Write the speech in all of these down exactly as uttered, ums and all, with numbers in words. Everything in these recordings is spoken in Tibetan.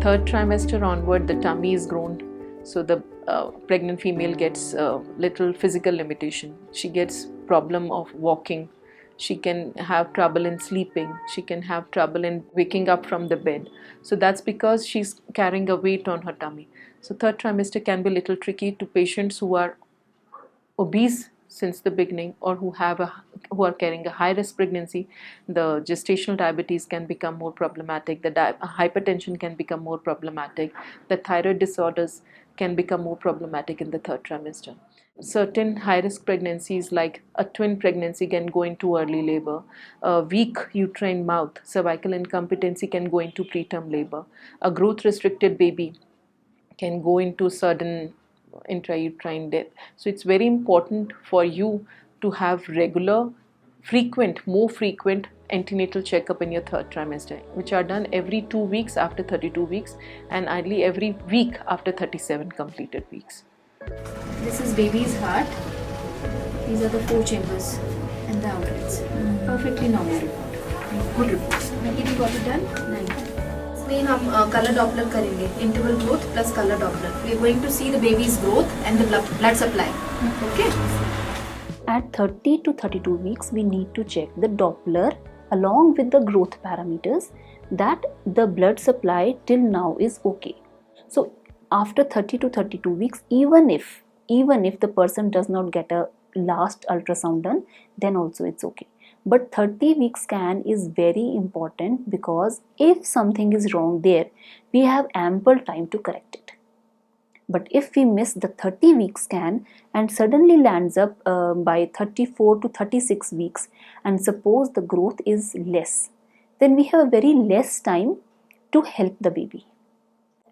Third trimester onward, the tummy is grown, so the uh, pregnant female gets a little physical limitation. She gets problem of walking. She can have trouble in sleeping. She can have trouble in waking up from the bed. So that's because she's carrying a weight on her tummy. So third trimester can be a little tricky to patients who are obese since the beginning or who have a who are carrying a high risk pregnancy. The gestational diabetes can become more problematic. The di- hypertension can become more problematic. The thyroid disorders can become more problematic in the third trimester. Certain high risk pregnancies, like a twin pregnancy, can go into early labor. A weak uterine mouth, cervical incompetency, can go into preterm labor. A growth restricted baby can go into sudden intrauterine death. So it's very important for you to have regular, frequent, more frequent antenatal checkup in your third trimester, which are done every two weeks after thirty-two weeks, and ideally every week after thirty-seven completed weeks. This is baby's heart. These are the four chambers and the outlets. Perfectly normal report. Good reports. Maggie, you got it done? नहीं। इसमें हम colour Doppler करेंगे, interval growth plus color Doppler. We are going to see the baby's growth and the blood, blood supply. Okay? At thirty to thirty-two weeks, we need to check the Doppler along with the growth parameters, that the blood supply till now is okay. So after thirty to thirty-two weeks, even if even if the person does not get a last ultrasound done, then also it's okay. But thirty week scan is very important, because if something is wrong there, we have ample time to correct it. But if we miss the thirty week scan and suddenly lands up uh, by thirty-four to thirty-six weeks, and suppose the growth is less, then we have a very less time to help the baby.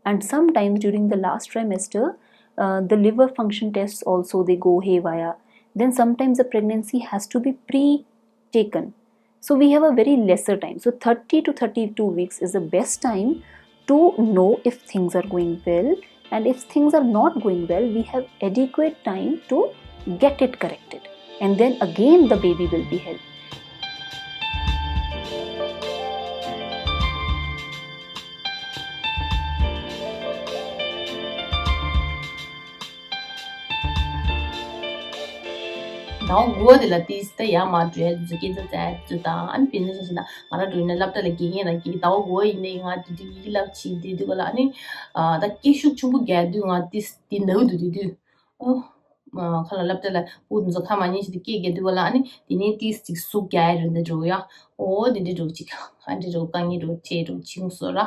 And sometimes during the last trimester, uh, the liver function tests also, they go haywire. Then sometimes the pregnancy has to be pre-taken. So we have a very lesser time. So thirty to thirty-two weeks is the best time to know if things are going well, and if things are not going well, we have adequate time to get it corrected, and then again the baby will be healthy. ཟླ་བ་དགུ་པ་དེ་ལ་ཏིས་ད་ཡར་མར་འགྲོ་ཡ་དེ་ཚོ་སྐད་ཆ་བཙལ་ཡ་དེ་ཚོ་དང་། ཨ་ནི་དཔེར་ན་ཆ་བཞག་ན་ང་རང་འགྲོ་ཡིན་ན་སློབ་གྲྭ་ལ་དགེ་རྒན་རང་སྐྱེས་ཀྱི། ཟླ་བ་དགུ་པ་ཡིན་ནའི་ང་དེ་དུས་ཡི་གེ་བསླབ་བྱེད་དུས་དུས་ག་ལ། ཨ་ནི་ད་སྐད་ཤུགས་ཆེན་པོ་རྒྱག་དུས་ང་ཏིས་དེ་ནང་དུ་དུས་དུས། ཨོ། ཁ་ལ་སློབ་གྲྭ་ལ་སྤུ་དེ་ཚོ་ཁ་མ་ཉན་ཞིག་ཏུ་སྐད་རྒྱག་དུས་ག་ལ། ཨ་ནི་དེ་ནས་ཏིས་ཅིག་ཟུག་རྒྱག་ཡ་རེད། འདི་འགྲོ་ཡ། ཨོ་དེ་འདྲ་འགྲོ་ཅིག་ཨ་འདྲ་འགྲོ་དཀའ་ངལ་འགྲོ་ཁྲེལ་འགྲོ་ཆིང་སོ་ར།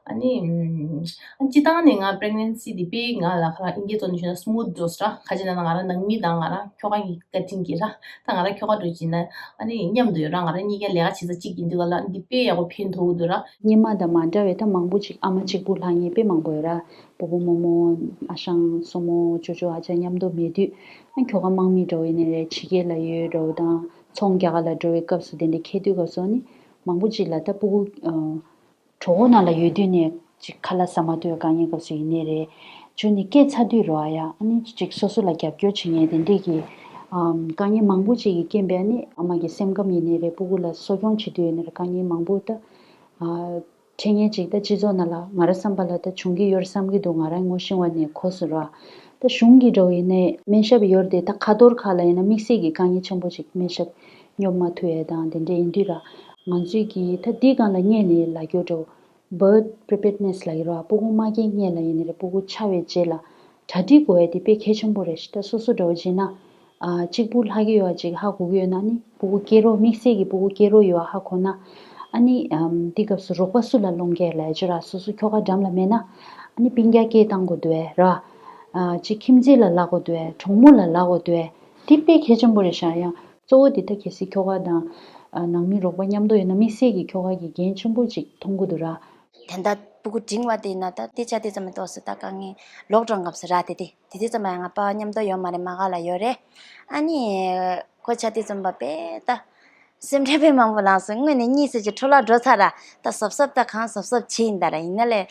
ཨ་ནི་ཨ་སྤྱི་བཏང་ནས་ང་པྲེག་ནན་སི་དེ་དཔེ་ང་ལ་ཁ་ལ་ཨིན་སྐད་ཐོག་ནས་ཞུས་ན་སྨུ་ཐི་འགྲོ་སོ་ར། ཁ་ཅིག་ན་ང་རང་ནང་མི་དང་ང་རང་ཁྱོ་ག་གཉིས་ཀ་དྲིན་གྱིས་ར། ད་ང་རང་ཁྱོ་ག་འགྲོ་ཅིག་ན་ཨ་ནི་མཉམ་དུ་ཡོད་ར། ང་རང་གཉིས་ཀ་ལས་ཀ་བྱེད་ས་གཅིག་ཡིན་དུས་ག་ལ་འདི་དཔེ་ཡག་པོ་ཕན་ཐོགས་འདུག་ར། སྔོན་མ་དང་མ་འདྲ་བའི་ད་མང་པོ་ཅིག་ཨ་མ་གཅིག་པུ་ལྷག་མཁན་དཔེ་མང་པོ་ཡོད་ར། སྤུ་གུ་རྨོ་མོ་ཨ་ཞང་སྲུ་མོ་ཅོ་ཅོ་ཨ་ཅག་མཉམ་དུ་མེད་དུས། ཨ་ཁྱོ་ག་དམག་མི་འགྲོ་བའི་ནས་རེད། ཕྱི་རྒྱལ་ལ་ཡོད་འགྲོ་དང་ཚོང་རྒྱག་ག་ལ་འགྲོ་བའི་སྐབས་སུ་དེ་འདྲ་འཁེལ་དུས་སྐབས་སུ་ནི་མང་པོ་ཅིག་ལ་ད་སྤུ་གུ་གྲོད་ཁོག་ནང་ལ་ཡོད་དུས་ནས་ཅིག་ཁ་ལག་ཟ་མ་ཐུབ་པའི་དཀའ་ངལ་སྐབས་སུ་ཡིན་ནས་རེད། ཅུ་ནི་སྐྱེས་ཚར་དུས་རོ་ཨ་ཡ། ཨ་ནི་ཅིག་སོ་སོ་ལ་རྒྱབ་སྐྱོར་བྱེད་མཁན་དེ་འདྲས་ཀྱི་ཨམ་དཀའ་ངལ་མང་པོ་ཅིག་གི་རྐྱེན་པས་ནི་ཨ་མ་གི་སེམས་ཁམས་ཡིན་ནས་རེད། སྤུ་གུ་ལ་གསོ་སྐྱོང་བྱེད་དུས་ཡིན་ནས་རེད། དཀའ་ངལ་མང་པོ་ད་ཨ། འཕྲད་མཁན་ཅིག་ད་སྤྱི་ཚོགས་ནང་ལ་ང་རང་བསམ་པ་ལ་ད་བྱུང་གི་ཡོད་རེད་བསམ་གྱི་འདུག་ང་རང་ངོ་ཤེས་པ་ནས་གོ་སོང་ར། ད་གཞུང་གི་འདྲ་བོ་ཡིན་ནའི་སྨན་ཞབས་ཡོད་རེད་དེ། ད་ཁ་ཐོར་ཁག་ལ་ཡིན་ན་དམིགས་བསལ་གྱི་དཀའ་ངལ་ཆེན་པོ་ཅིག་སྨན་ཞབས་སྙོབ་མ་ཐུབ་ཡས་དང་དེ་འདྲ་ཡིན་དུས་ར། ང་ཚོས་ཀྱི་ད་འདི་སྒང་ལ་སྔས་ནས་ལབ་རྒྱུ་འདྲ་བོ། Birth preparedness ལབ་ཀྱི་ར། སྤུ་གུ་མ་སྐྱེས་སྔས་ལ་ཡིན་ནའི་རེད། སྤུ་གུ་ཆགས་པའི་རྗེས་ལ་གྲ་སྒྲིག་དགོས་ཡས་དེ་དཔེ་གལ་ཆེན་པོ་རེད། ད་སོ་སོ་འདྲ་བོ་བྱས་ན། ཨ་གཅིག་པུ་ལྷག་གི་ཡོད་པ་ཅིག་ཧ་གོ་གི་ཡོད་ན་ནི་སྤུ་གུ་སྐྱེ་རོགས་དམིགས་བསལ་གྱི་སྤུ་གུ་སྐྱེ་རོགས་ཡོད་པ་ཧ་གོ་ན། ཨ་ནི་ཨམ་འདི་སྐབས་སུ་རོགས་པ་སུ་ལ་སློང་གི་ལབ་ཅོ་ར། སོ་སོ་ཁྱོ་ག་འགྲམ་ལ་མེད་ན་ཨ་ནི་སྤུན་ཀྱག་སྐད་བཏང་དགོས་འདུག་པས་ར། ཨ་ཅིག་ཁྱིམ་མཚེས་ལ་ལབ་དགོས་འདུག་པས། གྲོགས་མོ་ལ་ལབ་དགོས་འདུག་པས། འདི་དཔེ་གལ་ཆེན་པོ་རེད་ཤག་ཡང་གཙོ་བོ་འདི་ད་གལ་སྲིད་ཁྱོ་ག་དང་ཨ་ནང་མི་རོགས་པ་མཉམ་དུ་ཡོད་ན་དམིགས་བསལ་གྱི་ཁྱོ་ག་གི་འགན་ཆེན་པོ་ཅིག་མཐོང་གི་འདུག་ར། དེ་འདྲ་སྤུ་གུ་འབྲིང་བ་དེ་ཡིན་ན་ད་དེ་ཆ་དེ་ཙམ་མི་ཏོག་སི་ད་དཀའ་ངལ་ལོག་འགྲོ་སྐབས་སུ་ར། དེ་དེ་དེ་དེ་ཙམ་ཡང་ང་པ་མཉམ་དུ་ཡོད་མ་རེད། མ་ག་ལ་ཡོད་རེད། ཨ་ནི་ཁོ་ཆ་དེ་ཙམ་པ་དཔེ་ད་སེམས་ཁྲལ་དཔེ་མང་པོ་ལངས་སོང་། དངོས་ནས་གཉིད་སད་ཀྱི་འཕྲོ་བརླག་འགྲོ་ཚར་ར། ད་གཟབ་གཟབ་ད་གང་གཟབ་གཟབ་བྱེད་ཡིན་ད་ར། ཡིན་ན་ལས་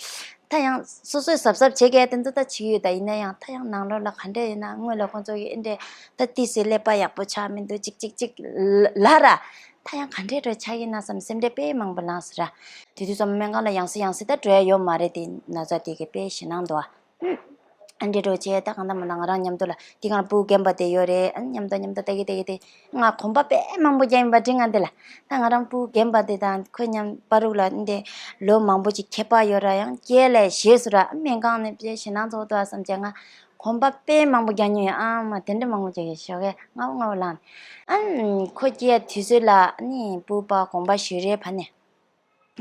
ད་ཡང་སོ་སོས་གཟབ་གཟབ་བྱེད་མཁན་དེ་ཚོ་ད་བྱེད་ཡོད། ད་ཡིན་ན་ཡང་ད་ཡང་ནང་ལོགས་ལ་ག་འདྲ་ཡིན་ན་སྔོན་ལ་ཁོང་ཚོ་གི་ཨེ་འདྲས་ད་ཏི་སེ་ཀླད་པ་ཡག་པོ་ཆགས་མི་འདུག་ཅིག་ཅིག་ཅིག་ལ་ར། ད་ཡང་ག་འདྲས་འགྲོ་ཆགས་ཀྱི་ན་བསམ་སེམས་ཁྲལ་དཔེ་མང་པོ་ལངས་སོང་ར། དེ་དུས་ཙམ་སྨན་ཁང་ལ་ཡང་སེ་ཡང་སེ་ད་འགྲོ་ཡ་ཡོད་མ་རེད། དེ་ན་ཚ་དེ་གི་དཔེ་ཞེད་སྣང་འདུག་ཨ། ཨ་འདྲས་འགྲོ་བྱས་ད་གང་ལྟར་མ་ལྟར་ང་རང་མཉམ་དུ་ལ་དེ་གང་སྤུ་གུ་རྒན་པ་དེ་ཡོད་རེད། ཨ་མཉམ་དུ་མཉམ་དུ་ལྟ་གི་ལྟ་གི་དེ་ང་གོམ་པ་དཔེ་མང་པོ་རྒྱག་ཡིན་པ་འདྲི་ང་འདི་ལ། ད་ང་རང་སྤུ་གུ་རྒན་པ་དེ་དང་ཁོ་མཉམ་པ་རུག་ལ་འདི་ལོ་མང་པོ་ཅིག་ཁྱད་པར་ཡོད་ར། ཡང་སྐྱེས་ལས་ཞེས་སུ་ར་སྨན་ཁང་ནས་དཔེ་ཞེད་སྣང་ཚོགས་འདུག་ཨ་བསམ་བྱས་ང་གོམ་པ་དཔེ་མང་པོ་རྒྱག་མྱོང་ཡོད། ཨ་མ་དེ་འདྲ་མང་པོ་རྒྱག་གི་ཞོགས་ཀས་ངའོ་ངའོ་ལངས། ཨ་ཁོ་སྐྱེས་དུས་ཚོད་ལ་ནི་སྤུ་པ་དགོངས་པ་ཞུ་རེས་ཕ་ནས་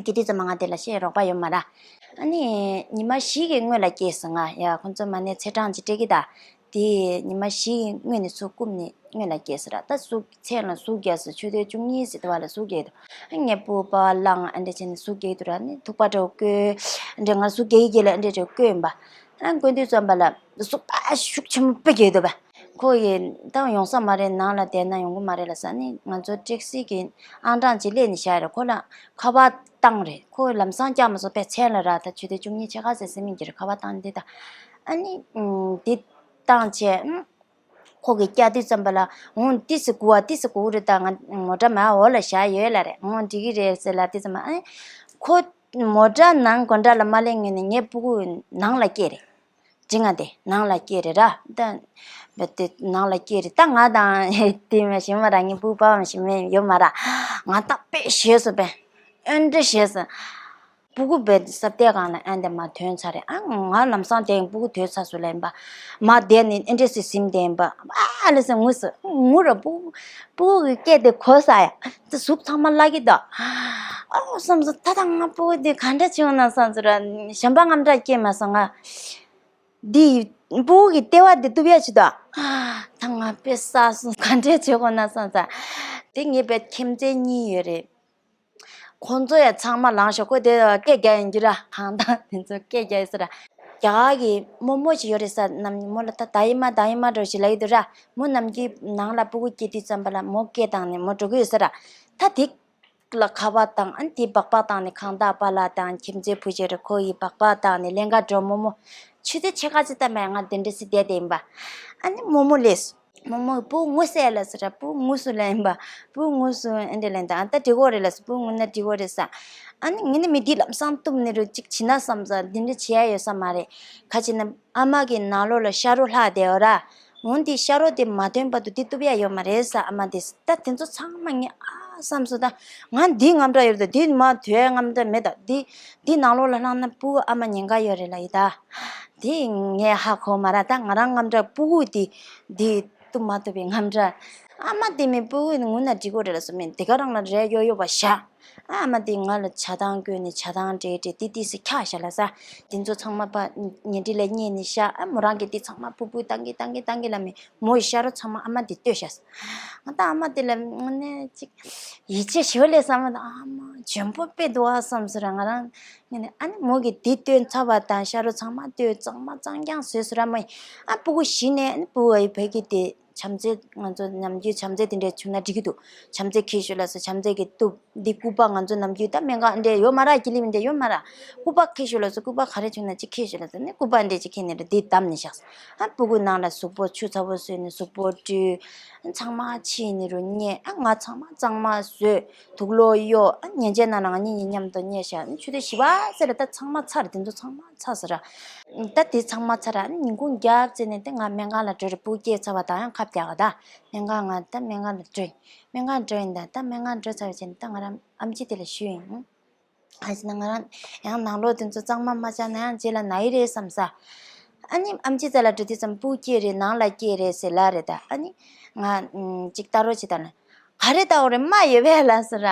སྐྱེས་དུས་ཙམ་ང་དེ་ལ་བཤད་རོགས་པ་ཡོད་མ་ར། ཨ་ནི་ཉི་མ་བཞི་གི་སྔོན་ལ་སྐྱེས་སོང་ང་། ཡ་ཁོ་ཚོ་མ་ནས་ཚེས་གྲངས་ཅིག་སྤྲད་ཀྱི་ད། དེ་ཉི་མ་བཞི་གི་སྔོན་ནས་ཚུར་བསྐུམ་ནས་སྔོན་ལ་སྐྱེས་སོང་ར། ད་ཟུག་མཚན་ལ་ཟུག་རྒྱག་སོང་། ཆུ་ཚོད་བཅུ་གཉིས་ཟེར་དུ་བ་ལ་ཟུག་རྒྱག་འདུག་ཨ་ངས་སྤུ་པ་བླངས་ཨ་འདྲ་བྱས་ནས་ཟུག་རྒྱག་འདུག་ར། ནི་ཐུག་པ་འདྲ་བོ་བསྐོལ། ཨ་འདྲ་ང་ཟུག་རྒྱག་གི་རྒྱག་ལ་ཨ་འདྲ་འདྲ་བསྐོལ་ཡིན་པ། ཨ་བསྐོལ་དུས་ཙམ་པ་ལ་ཟུག་པ་ཤུགས་ཆེན་པོ་དཔེ་རྒྱག་འདུག་པ། ཁོ་ཡི་ད་ཡོང་ས་མ་རེད། ནང་ལ་བསྡད་ན་ཡོང་གི་མ་རེད་ལ་ཟ། ནི་ང་ཚོ་ཊེག་སི་གི་ཨང་གྲངས་ཅིག་སླེབས་ནས་བཞག་རེད། ཁོ་ལ་ཁ་པར་བཏང་རེད། ཁོ་ལམ་སང་བཅར་མ་སོང་པས། མཚན་ལ་ར་ད་ཆུ་ཚོད་བཅུ་གཉིས་ཕྱེད་ཀ་ཟེར་ཟེར་མིན་གྱི་རེད། ཁ་པར་བཏང་འདི་ད། ཨ་ནི་འདི་བཏང་བྱས་ཁོ་གི་བསྐྱར་དུས་ཙམ་པ་ལ་འོང་ཏི་སི་གུ་བ་ཏི་སི་གུ་རེད། ད་ང་མོ་ཊ་མ་འོག་ལ་བཞག་ཡོད་ལ་རེད། འོང་འགྲིག་གི་རེད་ཟེར་ལ་དུས་ཙམ་པ་ཨ་ནི་ཁོ་མོ་ཊ་ནང་སྒོ་འགྲམ་ལ་མ་སླེབས་སྔོན་ནས་ངའི་སྤུ་གུ་ནང་ལ་སྐྱེས་རེད། འདྲི་ང་དེ་ནང་ལ་སྐྱེས་རེད་ར། ད་བ་དེ་ནང་ལ་སྐྱེས་རེད། ད་ང་དང་དེ་མ་ཞིམ་མ་ར་ངའི་སྤུ་པ་མ་ཞིམ་མེད་ཡོད་མ་ར། ང་ད་དཔེ་ཞེད་སོང་པས། ཨེ་འདྲ་ཞེད་སོང་། སྤུ་གུ་བས་སྲབ་ལྟས་གང་ལ་ཨེ་འདྲ་མ་ཐོན་ཚར་རེད། ཨ་ང་ལམ་སང་དེ་སྤུ་གུ་ཐོན་ཚར་སོང་ལ་ཡིན་པ། མ་བསྡད་ནས་ཨེ་འདྲ་སི་ཟིམ་དེ་ཡིན་པ། ཨ་ལེ་སི་ངུ་སོང་ངུ་ར། སྤུ་གུ་སྤུ་གུ་གི་སྐད་དེ་གོ་ས་ཡ། དེ་གཟུགས་ཚང་མ་བརླག་གི་འདུག་ཨོ་བསམ་སོང་། ད་ད་ང་སྤུ་གུ་དེ་ག་འདྲ་བྱུང་ན་བསམ་སོང་ར། གཞན་པ་རྔམ་སྐྲག་སྐྱེས་མ་སོང་ང་། འདི་སྤུ་གུ་གི་ལྟེ་བ་དེ་གཏུབ་ཡ་ཆུ་དོ། ད་ང་དཔེ་བསགས་སོང་། ག་འདྲས་བྱེད་དགོས་ན་བསམ་ས། དེ་ངས་དཔེ་ཁྱིམ་མཚེས་གཉིས་ཡོད་རེད། ཁོང་ཚོ་ཡ་ཚང་མ་ལངས་ཤོག་ཁོ་དེ་སྐད་རྒྱག་ཡིན་གྱི་ར། གང་ལྟར་དེ་ཚོ་སྐད་རྒྱག་ཡིན་ས་ར། རྒྱ་གར་གྱི་རྨོ་མོ་ཞིག་ཡོད་རེད་ས། ནམ་མོ་ལ་ད་ད་ཡིན་མ་ད་ཡིན་མ་འགྲོ་ཞིག་ལ་ཡོད་དུ་ར། མོ་ནམ་རྒྱུན་ནང་ལ་སྤུ་གུ་སྐྱེས་དུས་ཙམ་པ་ལ་མོ་སྐད་བཏང་ནས་མོ་འགྲོ་གི་ཡོད་ས་ར། ད་དེ། ལ་ཁ་པར་བཏང་། ཨ་ནི་དེ་སྦག་སྦག་བཏང་ནས་ཁང་བདག་པཱ་ལགས་དང་ཁྱིམ་མཚེས་བུ་ཅིག་རེད། ཁོ་ཡིས་སྦག་སྦག་བཏང་ནས་ལེན་ག་འགྲོ། རྨོ་མོ་ཆུ་ཚོད་ཕྱེད་ཀ་ཙམ་ལྟ་མ་ང་དེ་འདྲ་སེ་བསྡད་དེ་ཡིན་པ། ཨ་ནི་རྨོ་མོ་སླེབས་སོང་། རྨོ་མོ་སྤུ་གུ་ངུ་ས་ལ་ཟེར་ར། སྤུ་གུ་ངུ་སོང་ལ་ཡིན་པ། སྤུ་གུ་ངུ་སོང་ཨེ་འདྲ་ལན་དང་ད་འགྲིག་གོ་རེད་ལ་ཟེར། སྤུ་གུ་ངུ་ན་འགྲིག་གོ་རེད་ས། ཨ་ནི་ངས་ནི་མི་འདི་ལམ་སང་གཏུབ་ནས་རུ་ཅིག་བྱིན་ན་བསམ་ས། འདི་འདྲ་བྱེད་ཡ་ཡོད་ས་མ་རེད། ཁ་ཅིག་ན་ཨ་མ་གི་ནང་ལོགས་ལ་ཤ་རོ་ལྷག་བསྡད་ཡོད་ར། འོན་ཏེ་ཤ་རོ་དེ་མ་ཐོན་བར་དུ་དེ་གཏུབ་ཡ་ཡོད་མ་རེད་ས། ཨ་མ་དེས་ད་དེ་ཚོ་ཚང་མ་ངས་ཨ་བསམ་སོང་། ད་ང་འདི་རྔམ་སྐྲག་ཡོད་རེད། ད་དེ་མ་ཐོན་རྔམ་སྐྲག་མེད། ད་དེ་དེ་ནང་ལོགས་ལ་ལྷག་ན་སྤུ་གུ་ཨ་མ་ཉེན་ཁ་ཡོད་རེད་ལ་ཡི་ད། དེ་ངས་ཧ་གོ་མ་ར། ད་ང་རང་རྔམ་སྐྲག་སྤུ་གུ་དེ་དེ་གཏུབ་མ་ཐུབ་པའི་རྔམ་སྐྲག་ཨ་མ་དེ་མིན་སྤུ་གུ་ངུ་ན་འགྲིག་གོ་རེད་ལ་སོ། མིན་དེ་ག་རང་ལ་རས་ཡོ་ཡོ་བ་བཞག་ཨ་མ་དེ་ང་ལ་ཇ་ཐང་བསྐོལ་ནས་ཇ་ཐང་སྤྲད་སྤྲད་དེ་ཏི་སི་འཁྱག་བཞག་ལ་ས། དེ་ཚོ་ཚང་མ་ཕར་ཉལ་ཁྲི་ལ་བསྙལ་ནས་བཞག་ཨ་མོ་རང་གིས་དེ་ཚང་མ་ཕུར་ཕུར་བཏང་གི་བཏང་གི་བཏང་གི་ལ་མི་མོ་ཡི་ཤ་རོ་ཚང་མ་ཨ་མ་དེ་ལྟོས་བཞག་ང་ད་ཨ་མ་དེ་ལ་དངོས་གནས་ཅིག་ཡིད་ཆེས་ཞེ་པོ་ལས་བསམ་བློ་ཨ་མ་འཇོན་པོ་དཔེ་འདུག་ཨ་བསམ་སོང་ར། ང་རང་ངས་ནས་ཨ་ནི་མོ་གིས་དེ་ལྟོས་ཚར་བ་དང་ཤ་རོ་ཚང་མ་ལྟོས་གཙང་མ་གཙང་རྐྱང་བཟོས་སོང་ར། མོ་ཡིས་ཨ་སྤུ་གུ་གཞི་ནས་ཨ་ནི་སྤུ་གུ་ཨ་ཡི་བོད་ཀྱི་དེ། བྱམས་བརྩེ་ང་ཚོ་ནམ་རྒྱུན་བྱམས་བརྩེ་དེ་འདྲས་བྱུང་ན་འགྲིག་གི་འདུག་བྱམས་བརྩེ་ཁྱེར་ཤོག་ལབ་སོང་། བྱམས་བརྩེ་གི་གཏུབ། འདི་སྐུད་པ་ང་ཚོ་ནམ་རྒྱུན་ད་སྨན་ཁང་འདྲས་ཡོད་མ་ར། ཀི་ལི་མི་འདྲས་ཡོད་མ་ར། སྐུད་པ་ཁྱེར་ཤོག་ལབ་སོང་། སྐུད་པ་ག་རེ་བྱུང་ན་ཅིག་ཁྱེར་ཤོག་ལབ་སོང་། ནི་སྐུད་པ་འདྲས་ཅིག་ཁྱེར་ནས་ར་འདི་བསྡམས་ནས་བཞག་སོང་། ཨ་སྤུ་གུ་ནང་ལ་གཟུགས་པོ་ཆུ་ཚ་པོ་བཟོས་ནས་གཟུགས་པོ་བཀྲུས། ཨ་ཚང་མ་ཕྱིས་ནས་རུ་བསྙལ། ཨ་ང་ཚང་མ་གཙང་མ་བཟོས། དུག་ལོག་གཡོགས། ཨ་ཉལ་ཆས་ནང་ལ་ང་གཉིས་གཉིས་མཉམ་དུ་བསྙལ་བཞག་ཆུ་ཚོད་བཞི་པ་ཙམ་ལ་ད་ཚང་མ་ཚར། དེ་ཚོ་ཚང་མ་ཚར་ཟེར་ར། ད་དེ་ཚང་མ་ཚར་ར། ཉིན་གུང་རྒྱབ་ཙམ་ནས་དེ་ང་སྨན་ཁང་ལ་འགྲོ་རེད། སྤུ་གུ་སྐྱེས་ཚར་བ་དང་ཡང་ཁ་བརྒྱག་ག་ད། སྨན་ཁང་ང་ད་སྨན་ཁང་ལ་འགྲོ་ཡིན། སྨན་ཁང་འགྲོ་ཡིན་ད། ད་སྨན་ཁང་འགྲོ་ཚར་བ་བྱས་ནས་ད་ང་རང་ཨམ་ཆི་དེ་ལ་ཞུས་ཡིན། ཨ་ཅེ་ན་ང་རང་ཡང་ནང་ལོགས་དེ་ཚོ་གཙང་མ་མ་བྱས་ན་ཡང་རྗེས་ལ་ན་ཡི་རེད་བསམ་ས། ཨ་ནི་ཨམ་ཆི་རྩ་ལ་འགྲོ་དུས་ཙམ་སྤུ་གུ་སྐྱེས་རེད། ནང་ལ་སྐྱེས་རེད་ཟེར་ལབ་རེད་ད། ཨ་ནི་ང་ཅིག་ལྟ་རོགས་བྱེད་ད་ན། ག་རེ་ལྟ་འོ་རེད། རྨ་ཡོད་པས་ལབ་ཟེར་ར།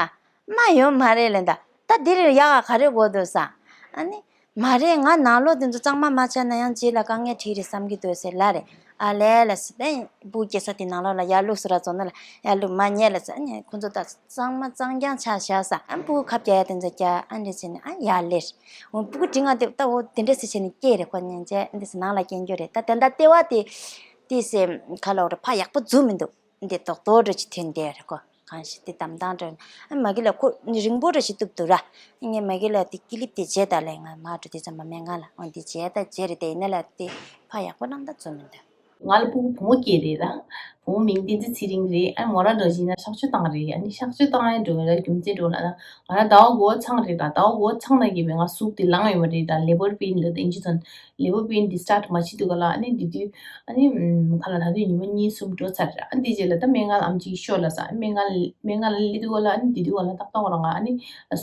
རྨ་ཡོད་མ་རེད་ལབ་ད། ད་འདི་རེད་ཡག་ག་རེ་དགོས་འདུག་ས། ཨ་ནི། མ་རེད། ང་ནང་ལོགས་དེ་ཚོ་གཙང་མ་མ་བྱས་ན་ཡང་རྗེས་ལ་དཀའ་ངལ་འཕྲད་རེད་བསམ་གྱི་འདུག་ཟེར་ལབ་རེད། ཨ་ལས་ལ་ཟེར་ཏེ་སྤུ་གུ་སྐྱེ་ས་དེ་ནང་ལོགས་ལ་ཡར་བླུགས་སོང་ར། བཙོང་ན་ལ་ཡར་བླུགས་མ་ཉལ་ལ་ཟེར། ཨ་ནི་ཁོ་ཚོ་ད་གཙང་མ་གཙང་རྐྱང་ཆགས་བཞག་ས། ཨ་སྤུ་གུ་ཁབ་རྒྱག་ཡ་དེ་ཚོ་རྒྱག་ཨ་འདྲ་བྱས་ནས་ཨ་ཡར་སླེབས། འོ་སྤུ་གུ་འབྲིང་ང་དེ་ད་འོ་དེ་འདྲ་སེ་བྱས་ནས་སྐྱེས་རེད། ཁོ་ཉན་བྱས་འདི་སེ་ནང་ལ་སྐྱེ་རྒྱུ་རེད། ད་དེ་འདྲ་ལྟེ་བ་དེ་དེ་སེ་ཁ་ལོག་རེ་ཕ་ཡག་པོ་འཛུམ་མི་འདུག་འདི་རྡོག་རྡོག་འདྲ་ཅིག་ཐོན་བསྡད་རེད་ཁོ། གང་ཞིག་དེ་དམ་དང་འདྲ། ཨ་མ་གི་ལ་ཁོ་རིང་པོ་འདྲ་ཞིག་གཏུབ་འདུག་ར། ངས་མ་གི་ལ་དེ་ཀི་ལིབ་དེ་བརྗེད་ད་ལས་ང་མ་འགྲོ་དུས་ཙམ་པ་སྨན་ཁང་ལ་འོང་དེ་བརྗེད་ད་བརྗེད་རེད། དེ་ཡིན་ན་ལ་དེ་ཕ་ཡག་པོ་གནང་ད་ཚོད་མི་འདུག་ང་ལ་སྤུ་གུ་བུ་མོ་སྐྱེས་རེད་ར། བུ་མོ་མིང་བསྟན་འཛིན་ཚེ་རིང་རེད། ཨ་མོ་རང་འདྲ་བཞིན་ན་གཤག་བཅོས་བཏང་རེད། ཨ་ནི་གཤག་བཅོས་བཏང་ཡ་འགྲོ་བའི་རྒྱུ་མཚན་འགྲོ་ལ་ན་ང་རང་ཟླ་བ་དགུ་པ་ཚང་རེད། ད་ཟླ་བ་དགུ་པ་ཚང་ན་གི་མི་ང་ཟུག་དེ་ལངས་ཡོད་མ་རེད། ད་ལེ་བར་པེན་ལ་ད་ཨིན་ཇི་ཐོན་ལེ་བར་པེན་འདི་སི་ཊར་ཊི་མ་བྱེད་དུས་ག་ལ། ཨ་ནི་དེ་དུས་ཨ་ནི་ཁ་ལ་ད་དུས་ཉི་མ་གཉིས་གསུམ་འགྲོ་ཚར་རེད། ཨ་འདི་རྗེས་ལ་ད་སྨན་ཁང་ལ་ཨམ་ཆི་ཤོག་ལ་ས་སྨན་ཁང་ལ་སྨན་ཁང་ལ་སླེབས་དུས་ག་ལ། ཨ་ནི་དེ་དུས་ག་ལ་ཏག་ཏག་རང་ང་ཨ་ནི་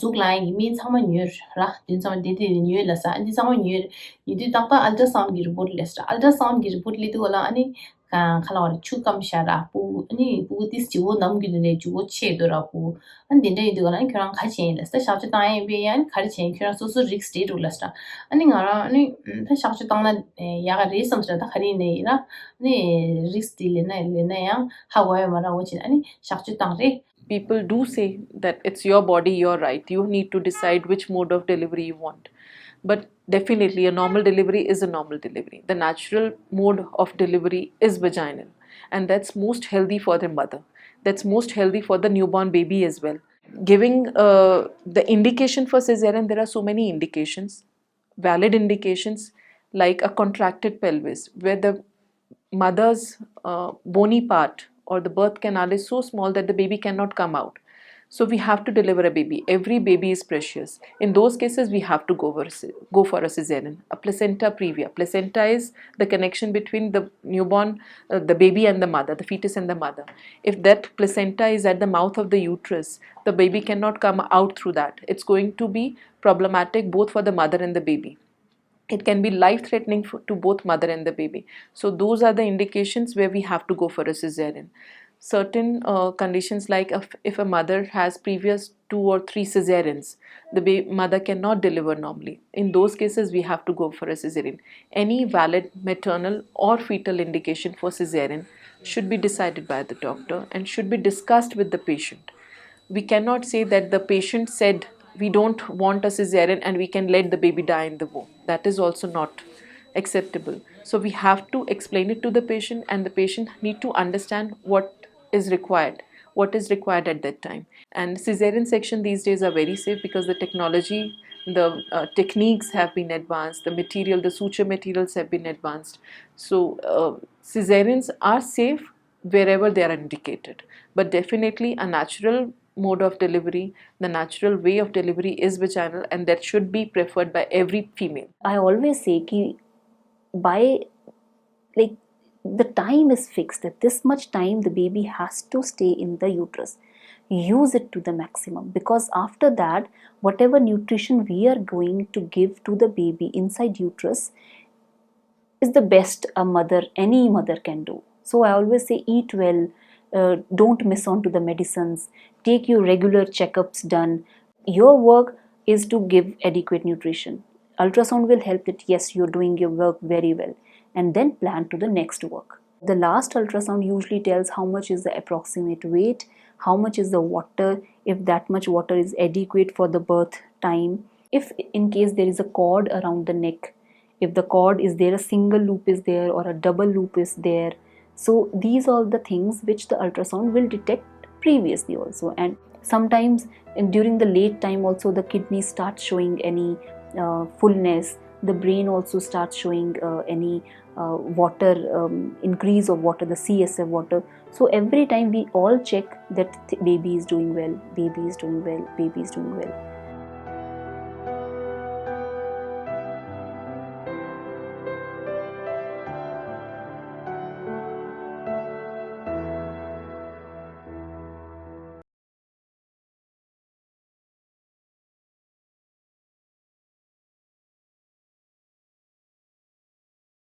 ཟུག་ལངས་ཡ་གི་སྨན་ཚང་མ་ཉོས་ར། དེ་ཚང་མ་དེ་དེ་ཉོས་ལ་ས། ཨ་འདི་ཚང་མ་ཉོས་ཉོས་དུས་ཏག་ཏག་ཨལ་ཏྲ་སའུན་གི་རི་པོར་ཊི་སླེབས་ར། ཨལ་ཏྲ་སའུན་གི་རི་པོར་ཊི་སླེབས་དུས་ག་ལ་ཨ་ནི་ཁ་ལ་བར་ཆུ་སྐམ་ཤ་ར་སྤུ་གུ། ཨ་ནི་སྤུ་གུ་ཏིས་བྱི་བོ་ནམ་གི་དུས་ནས་བྱི་བོ་ཆེ་དུ་ར་སྤུ་གུ། ཨ་ནི་དེ་འདྲ་ཡིན་དུས་ག་ལ་ཨ་ནི་ཁྱོད་རང་ག་བྱེད་ཡིན་ལ་ས། གཤག་བཅོས་བཏང་ཡ་ཡིན་པས་ཡ། ཨ་ནི་ག་རེ་བྱེད་ཡིན། ཁྱོད་རང་སོ་སོ་རིགས་སྒྲེ་འགྲོ་ལ་ས། ཨ་ནི་ང་རང་ཨ་ནི་ད་གཤག་བཅོས་བཏང་ན་ཡག་ག་རེད་བསམ་ས་ར། ད་ག་རེ་ཡིན་ནའི་ཡིན་ར། ཨ་ནི་རིགས་དེ་ལེན་ན་ལེན་ན་ཡང་ཧ་གོ་ཡ་མ་ར། འོ་བྱེད་ཨ་ནི་གཤག་བཅོས་བཏང་རེད། People do say that it's your body, your right. You need to decide which mode of delivery you want. But definitely, a normal delivery is a normal delivery. The natural mode of delivery is vaginal, and that's most healthy for the mother. That's most healthy for the newborn baby as well. Giving uh, the indication for cesarean, there are so many indications, valid indications, like a contracted pelvis, where the mother's uh, bony part or the birth canal is so small that the baby cannot come out. So we have to deliver a baby. Every baby is precious. In those cases, we have to go for a, ce- go for a cesarean. A placenta previa. Placenta is the connection between the newborn, uh, the baby and the mother, the fetus and the mother. If that placenta is at the mouth of the uterus, the baby cannot come out through that. It's going to be problematic both for the mother and the baby. It can be life threatening for, to both mother and the baby. So those are the indications where we have to go for a cesarean. Certain uh, conditions, like if, if a mother has previous two or three cesareans, the ba- mother cannot deliver normally. In those cases, we have to go for a cesarean. Any valid maternal or fetal indication for cesarean should be decided by the doctor and should be discussed with the patient. We cannot say that the patient said, "We don't want a cesarean and we can let the baby die in the womb." That is also not acceptable. So we have to explain it to the patient, and the patient need to understand what is required, what is required at that time. And cesarean section these days are very safe because the technology, the uh, techniques have been advanced, the material, the suture materials have been advanced. So uh, cesareans are safe wherever they are indicated. But definitely, a natural mode of delivery, the natural way of delivery is vaginal, and that should be preferred by every female. I always say ki by, like, the time is fixed, that this much time the baby has to stay in the uterus. Use it to the maximum, because after that, whatever nutrition we are going to give to the baby inside uterus is the best a mother, any mother can do. So I always say, eat well, uh, don't miss on to the medicines, take your regular checkups done. Your work is to give adequate nutrition. Ultrasound will help that yes, you're doing your work very well, and then plan to the next work. The last ultrasound usually tells how much is the approximate weight, how much is the water, if that much water is adequate for the birth time, if in case there is a cord around the neck, if the cord is there, a single loop is there or a double loop is there. So these are the things which the ultrasound will detect previously also. And sometimes in, during the late time also, the kidneys start showing any uh, fullness, the brain also starts showing uh, any uh, water, um, increase of water, the C S F water. So every time we all check that th- baby is doing well, baby is doing well, baby is doing well.